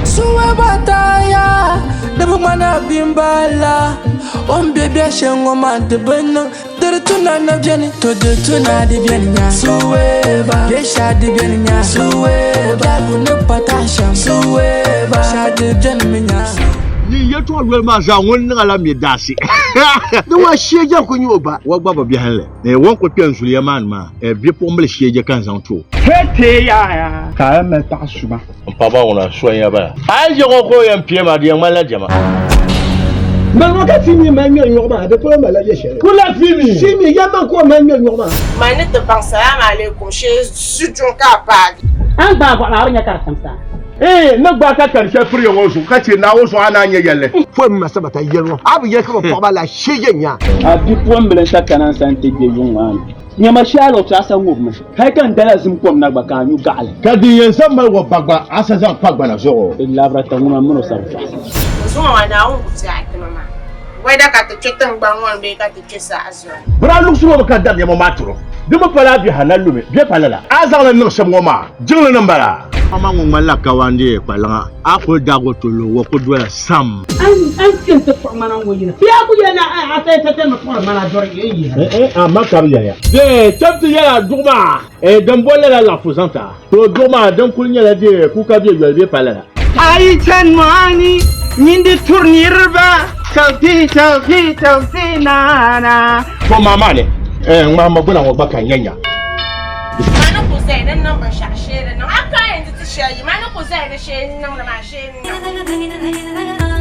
Suweba taaya di bi ŋmana bimbala o ni be bɛ shɛm ŋɔ maa di bi niŋ di di tu na na beni to di tu na di beni nya Suweba bɛ sha di beni nya Suweba biɛhigu ni pa tahi shɛm Suweba sha di beni mi nya. Nyin yɛtɔɣ yoli maa zaa ŋun niŋ a la mi daasi. Di ŋɔ sheeja ku nyɛ o ba. Wa gba bi biɛhinli. Ŋun ku kpe n zuliya maa ni maa, bipuɣimbila sheeja ka n zaŋ ti o. Ka a yɛn mali paɣa suma. N paɣiba ŋuna so n-yɛn bala. A yi je ŋɔ ka o yɛn pee ma, di yɛn ŋmanila diɛma. Mali ŋɔ ka Simi mali ŋmɛri nyɔɣu maa, di polo malila yɛ shɛli. Kula Simi! Simi, yɛm man ka o mali ŋmɛri nyɔɣu maa. Mani ni ti baŋ salaam alaikum shee zujuŋ ka a paagi. A ni gbaai bɔɣu maa, a bi nya ka di simsa? Ee, n ni gbaai ka kari shɛli piri ya ŋɔ zuɣu ka chɛ Naawuni zuɣu a naan nya yɛlli. Pɔi m ma Sabata yɛli ŋɔ, a bi yɛli ka bɛ paɣ ba la shee yɛn nya. A bipuɣimbila n-sa kana n sani ti gbe yuŋ maa ni. Nyama shee alɔpsa a sa ŋubimi, hali ka n dala zim kom na gba ka a nyu gaɣili. Ka din yɛn sa mali wa ba gba, a sa zaŋ pa gbana zuɣu. Di labira ta ŋuna min o sa bi tɔɣisi. N zuŋɔ maa Naawuni ku ti a tima maa, wɛda ka ti kpe tiŋgbani ŋɔ ni bee ka ti kpe saha zuɣu. Bɛ daa luɣisi ŋɔ mi ka dari nɛma maa tiri o. Di mi pala a biɛha na lumi bɛ pa lala. A zaŋ li niŋ shɛm ŋɔ maa, jiŋli ni m-bala. Paɣa ŋɔ ŋmanila kawaandee kpaliŋa, a kul daag o tolli o ku dola sam. A ni kpe nti kpuɣi ŋmana ŋ-ŋɔ yina, bee a ku yɛli ni a sayi satani mi kpuɣiri ŋmana dɔri n-yihira? N-n, amaa ka bɛ yɛliya, Bee cham ti yɛl a duɣu maa, din boli lala laɣifu zaŋ ti a. To duɣu maa din kul nyɛla dee kuka bɛ yoli bee pa lala. A yi chani mɔɣu ni, nyin di turi niriba, Tawfi, tawfi, tawfi, naana. To maa maa ni, ŋmahimma gbuna ŋɔ gba ka n nya nya. Mani ku zaya ni niŋ binshɛɣu shee di niŋ. A ka yɛn di ti shɛli yi mani ku zaya ni shee n niŋdi maa shee n niŋ.